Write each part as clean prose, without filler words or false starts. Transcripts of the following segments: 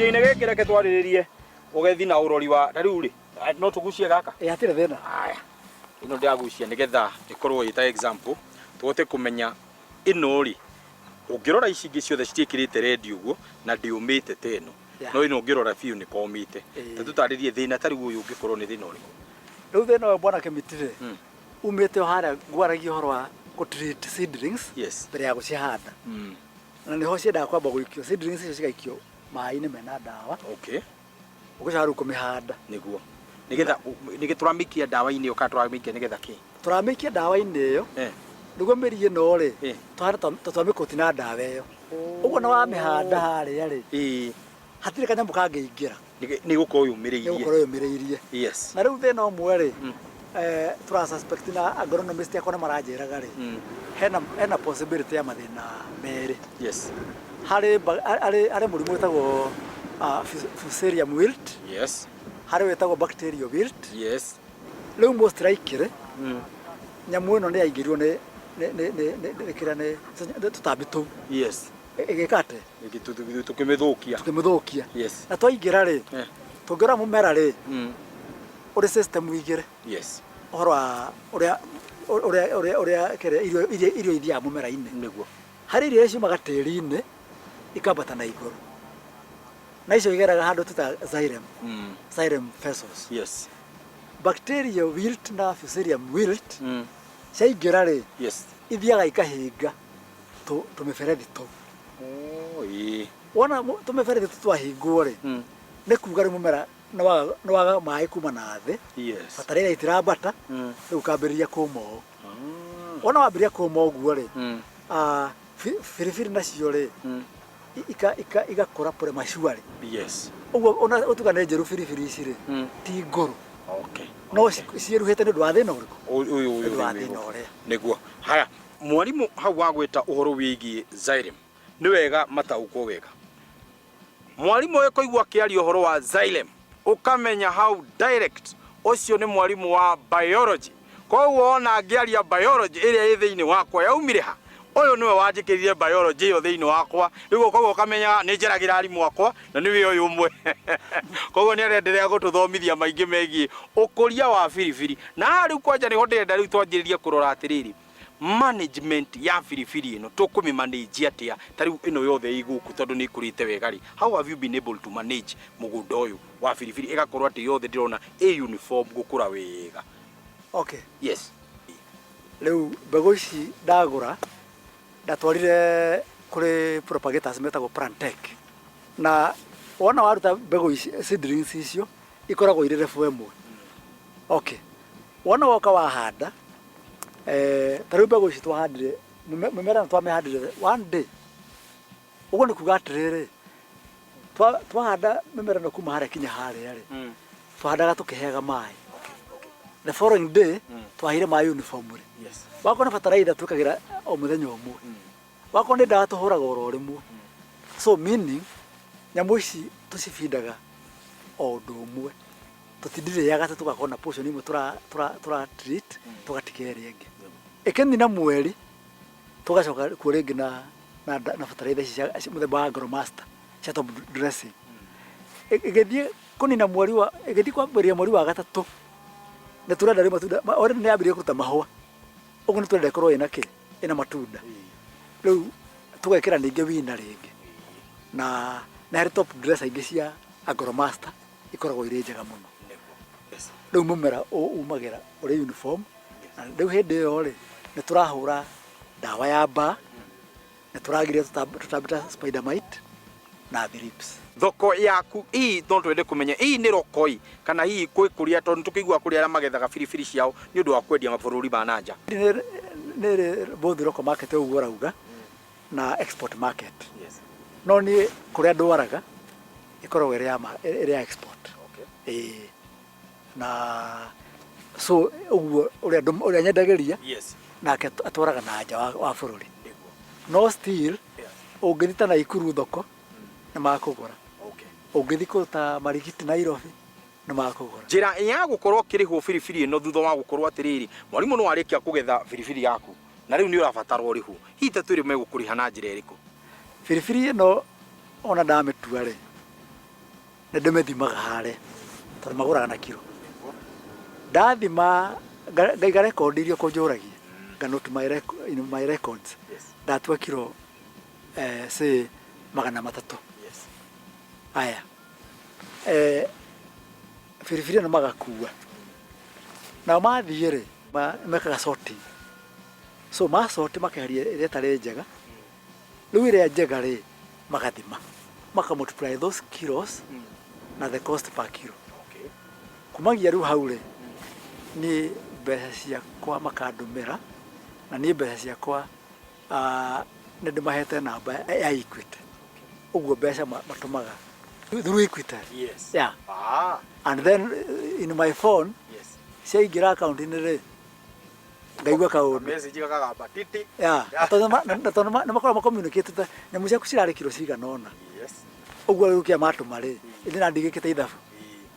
Gĩcunjĩ-inĩ gĩkĩ reke twarĩrĩrie ũgethi na ũrori wa ta rĩu rĩ, no tũgucie gaka. Ĩ hatirĩ thĩna. Haya. Ĩno ndĩragucia nĩgetha ĩkorwo ĩ ta example tũhote kũmenya ĩno rĩ, ũngĩrora ici ingĩ ciothe citiĩkĩrĩte red ũguo na ndĩũmĩte ta ĩno. No ĩno ũngĩrora biũ nĩ komĩte. Ta tũtarĩrie thĩna ta rĩu ũyũ ũngĩkorwo nĩ thĩna ũrĩkũ? Rĩu thĩna ũyũ bwana Kĩmiti rĩ, umĩte o harĩa ngwaragia ũhoro wa gũ treat seedlings mbere ya gũcihanda. Na nĩho ciendaga kwamba gũikio, seedlings icio cigaikio maĩ-inĩ mena ndawa. Ũgĩcoka rĩu kũmĩhanda. Nĩguo. Nĩgetha nĩkĩ tũramĩikia ndawa-inĩ ĩyo kana tũramĩikia nĩgetha kĩ? Tũramĩikia ndawa-inĩ ĩyo nĩguo mĩri ĩno rĩ, tũhane ta twamĩkũti na ndawa ĩyo. Ũguo na wamĩhanda harĩa rĩ, hatirĩ kanyamũ kangĩingĩra. Nĩ gũkorwo yũmĩrĩirie. Nĩ gũkorwo yũmĩrĩirie. Na rĩu thĩna ũmwe rĩ, tũra suspect na agronomist akwa nĩ maranjĩraga rĩ, hena possibility ya mathĩna merĩ. Harĩ harĩ mũrimũ wĩtagwo Fusarium wilt. Harĩ wĩtagwo bacterial wilt. Rĩu most likely nyamũ ĩno nĩ yaingĩrirwo nĩ nĩ nĩ nĩ nĩ kĩrĩa nĩ tũtambi tũu. Ĩgĩka atĩa? Tũkĩmĩthũkia. Tũkĩmĩthũkia. Na twaingĩra rĩ, tũngĩrora mũmera rĩ, ũrĩ system igĩrĩ. Ũhoro wa ũrĩa ũrĩa ũrĩa ũrĩa kĩrĩa irio iria irio ithiaga mũmera-inĩ. Harĩ irio iria ciumaga tĩri-inĩ ikambata na igũrũ. Na icio igeraga handũ twĩtaga xylem. Xylem vessels. Bacterial wilt na fusarium wilt ciaingĩra rĩ, ithiaga ikahinga tũmĩberethi tũu. Oh, ĩĩ. Wona tũmĩberethi tũu twahingwo rĩ, nĩ kuga rĩu mũmera nĩ waga maĩ kuma na thĩ, bataraitha itirambata, rĩu ũkambĩrĩria kũma ũũ. Wona wambĩrĩria kũma ũguo rĩ, biribiri nacio rĩ, igakũra prematurely. Ũguo ona ũtuga nĩ njĩru biribiri ici rĩ, ti ngũrũ. No ciĩruhĩte nĩ ũndũ wa thĩna ũrĩkũ? Ũyũ Nĩ ũndũ wa thĩna ũrĩa. Nĩguo. Haya, mwarimũ hau wagweta ũhoro wĩgiĩ xylem, nĩ wega mataũkwo wega. Mwarimũ ũkũigua akĩaria ũhoro wa xylem, ũkamenya hau direct ũcio nĩ mwarimũ wa biology. Koguo ona ngĩaria biology ĩrĩa ĩ thĩinĩ wakwa yaumire ha? Ũyũ nĩwe wanjĩkĩrire biology ĩyo thĩinĩ wakwa. Rĩu koguo ũkamenya nĩ njeragĩra arimũ akwa na nĩwe ũyũ ũmwe. Koguo nĩ arenderea gũtũthomithia maingĩ megiĩ ũkũria wa biribiri. Na haha rĩu kwanja nĩho ndĩrenda rĩu twanjĩrĩrie kũrora atĩrĩrĩ, management ya biribiri ĩno tũkũmĩ manage atĩa? Ta rĩu ĩno yothe ĩ gũkũ tondũ nĩ ĩkũrĩte wega rĩ, how have you been able to manage mũgũnda ũyũ wa biribiri ĩgakorwo atĩ yothe ndĩrona ĩ uniform gũkũra wega? Okay. Yes. Rĩu mbegũ ici ndagũra ndatwarire kũrĩ propagators metagwo Plantec. Na wona waruta mbegũ ici seedlings icio ikoragwo irĩ level ĩmwe. Okay. Wona woka wahanda eh, ta rĩu mbegũ ici twahandire mĩmera ĩno twamĩhandire one day. Ũguo nĩ kuga atĩrĩrĩ, twahanda mĩmera ĩno kuma harĩa kinya harĩa rĩ, twahandaga tũkĩheaga maĩ. The following day twaheire maĩ uniformly. Wakorwo nĩ bataraitha twĩkagĩra o mũthenya ũmwe. Wakorwo nĩ ndawa tũhũraga oro rĩmwe. So meaning nyamũ ici tũcibindaga o ũndũ ũmwe. Tũtindirĩaga atĩ tũgakorwo na portion ĩmwe tũra tũra tũra treat tũgatiga ĩrĩa ĩngĩ. Ĩkĩnina mweri tũgacoka kuo rĩngĩ na na na bataraitha ici cia mũthemba wa Agromaster cia top dressing. Ĩgĩthiĩ kũnina mweri wa ĩgĩthiĩ kwambĩrĩria mweri wa gatatũ nĩ tũrenda rĩu matunda already nĩ yambĩrĩirie kũruta mahũa. Ũguo nĩ tũrenda ĩkorwo ĩna kĩ? Ĩna matunda. Rĩu tũgekĩra ningĩ wina rĩngĩ na nĩ harĩ top dresser ingĩ cia Agromaster ikoragwo irĩ njega mũno. Rĩu mũmera umagĩra ũrĩ uniform na rĩu hĩndĩ ĩyo rĩ nĩ tũrahũra ndawa ya mbaa, nĩ tũragiria tũtambi ta spider mite na thrips. Thoko yaku hihi no twende kũmenya hihi nĩ roko-ĩ kana hihi kwĩ kũrĩa tondũ nĩ tũkĩiguaga kũrĩ arĩa magethaga biribiri ciao nĩ ũndũ wa kwendia mabũrũri ma na nja. Nĩ ĩrĩ both local market ũguo ũrauga na export market. No niĩ kũrĩa ndwaraga ĩkoragwo ĩrĩ ya ĩrĩ ya export. Ĩĩ na so ũguo ũrĩa ũrĩa nyendagĩria nake atwaraga na nja wa bũrũri. No still ũngĩthiĩ ta Naikuru thoko nĩ makũgũra. Ũngĩthiĩ kũndũ ta Marigiti Nairobi nĩ makũgũra. Njĩra ya gũkorwo ũkĩrĩhwo biribiri ĩno thutha wa gũkorwo atĩrĩrĩ, mwarimũ nĩ warĩkia kũgetha biribiri yaku na rĩu nĩ ũrabatara ũrĩhwo, hihi ta twĩre megũkũrĩha na njĩra ĩrĩkũ? Biribiri ĩno ona ndamĩtua rĩ, Nĩ ndĩmĩthimaga harĩa tondũ magũraga na kiro. Ndathima ngaiga record iria ũkũnjũragia, nga note in my records. Ndatua kiro say 300. Aya, biribiri ĩno magakua. Nao mathiĩ rĩ, mekaga sorting. So ma sort makeheria ĩrĩa ĩtarĩ njega. Rĩu ĩrĩa njega rĩ, magathima. Maka multiply those kilos na the cost per kilo. Kumagia rĩu hau rĩ, niĩ mbeca ciakwa makandũmĩra, na niĩ mbeca ciakwa nĩ ndĩmahete namba ya Equity. Ũguo mbeca matũmaga through Equitel. Yeah. And then in my phone, ciaingĩra akaunti-inĩ rĩ, ngaigua kaũndũ. Message gakagamba titi. Yeah. Tondũ nĩ makoragwo macommunicate nyamũ ciaku cirarĩ kiro cigana ũna. Ũguo rĩu kĩa matũma rĩ, ithe na ndigĩkĩte ithabu.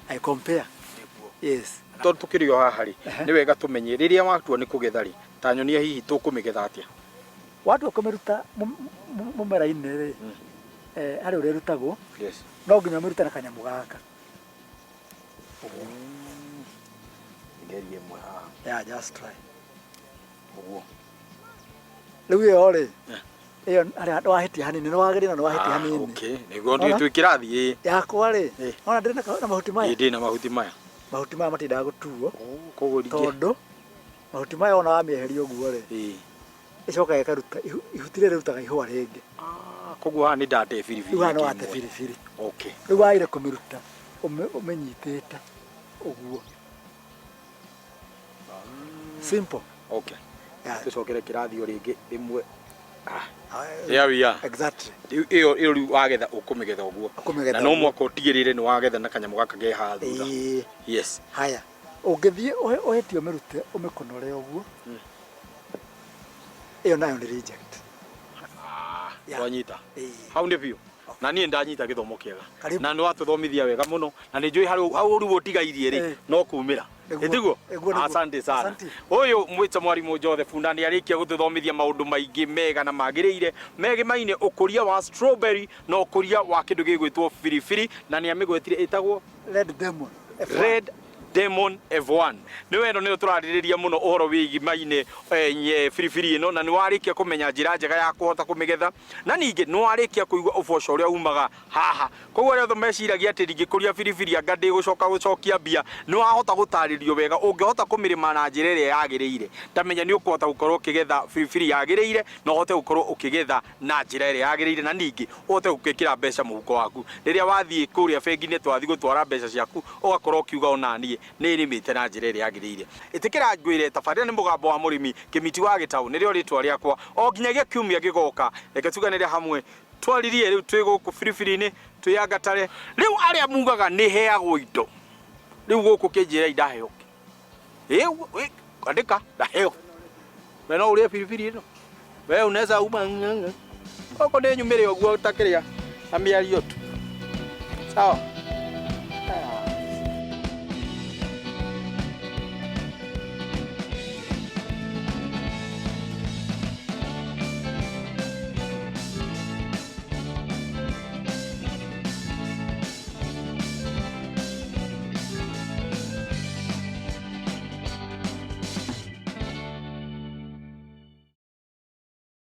I compare. Yes. Tondũ tũkĩrĩ o haha rĩ, nĩ wega tũmenye rĩrĩa watua nĩ kũgetha rĩ, ta nyonia hihi tũkũmĩgetha atĩa? Watua kũmĩruta mũmera-inĩ rĩ, harĩ ũrĩa ĩrutagwo, no nginya ũmĩrute na kanyamũ gaka. Ngerie ĩmwe haha. Yeah, just try. Ũguo. Rĩu ĩyo rĩ, ĩyo harĩa wahĩtia hanini, nĩ wagĩrĩire na nĩ wahĩtia hanini. Okay, nĩguo ndĩ twĩ kĩrathi ĩ. Yakwa rĩ, wona ndĩrĩ na mahuti maya? Ĩ ndĩ na mahuti maya. Mahuti maya matindaga gũtuo. Koguo ndingĩ. Tondũ mahuti maya wona wamĩeheria ũguo rĩ, ĩcokaga ĩkaruta ihuti rĩrĩ rĩrutaga ihũa rĩngĩ. Koguo haha nĩ ndate biribiri. Rĩu haha nĩ wate biribiri. Okay. Rĩu wagĩrĩire kũmĩruta ũmĩnyitĩte ũguo. Simple. Okay. Yeah. Tũcokere kĩrathi o rĩngĩ rĩmwe. There we are. Exactly. Rĩu ĩyo ĩyo rĩu wagetha ũkũmĩgetha ũguo. Ũkũmĩgetha Na no ũguo. mwaka ũtigĩrĩre nĩ wagetha na kanyamũ gaka ke haha thutha. Ĩĩ. Yes. Haya. Ũngĩthiĩ ũhĩtie ũmĩrute ũmĩkonore ũguo. Ĩyo nayo nĩ reject. Yeah. Twanyita. Ĩĩ. Hau nĩ biũ. Na niĩ ndanyita gĩthomo kĩega. Karibu. Na nĩ watũthomithia wega mũno. Na nĩ njũĩ hau rĩu ũtigairie rĩ, no kumĩra. Nĩguo. Ĩtiguo? Nĩguo, nĩguo. Asante sana. Asante. Ũyũ mwĩta mwarimũ Joseph na nĩ arĩkia gũtũthomithia maũndũ maingĩ mega na magĩrĩire megemaine ũkũria wa strawberry na ũkũria wa kĩndũ gĩgwĩtwo biribiri, na nĩ amĩgwetire ĩtagwo Red Demon F1. Red Demon F1. Nĩ wendo nĩyo tũrarĩrĩria mũno ũhoro wĩgimaine biribiri ĩno, na nĩ warĩkia kũmenya njĩra njega ya kũhota kũmĩgetha, na ningĩ nĩ warĩkia kũigua ũboco ũrĩa umaga haha. Koguo arĩa othe meciragia atĩ ndingĩkũria biribiri anga ndĩgũcoka gũcokia mbia, nĩ wahota gũtarĩrio wega ũngĩhota kũmĩrĩma na njĩra ĩrĩa yagĩrĩire. Tamenya nĩ ũkũhota gũkorwo ũkĩgetha biribiri yagĩrĩire, na ũhote gũkorwo ũkĩgetha na njĩra ĩrĩa yagĩrĩire, na ningĩ ũhote gũkĩkĩra mbeca mũhuko waku. Rĩrĩa wathiĩ kũrĩa bengi-inĩ twathiĩ gũtwara mbeca ciaku, ũgakorwo ũkiuga ona niĩ nĩ nĩmĩte na njĩra ĩrĩa yagĩrĩire. Ĩtĩkĩra ngwĩre, tabarĩra nĩ mũgambo wa mũrĩmi, Kĩmiti wa Gĩtaũ nĩrĩo rĩtwa rĩakwa. O nginyagia kiumia gĩgoka, reke tuganĩre hamwe twaririe rĩu twĩ gũkũ biribiri-inĩ twĩ Angatare. Rĩu arĩa mugaga nĩ heagwo indo, rĩu gũkũ kĩnjĩra ndaheo kĩ? Ĩ, andĩka ndaheo. We no ũrĩe biribiri ĩno? We unaweza uma ng'ang'a. Gũkũ nĩ nyumĩre ũguo ũtakĩrĩa na mĩario tu. Sawa.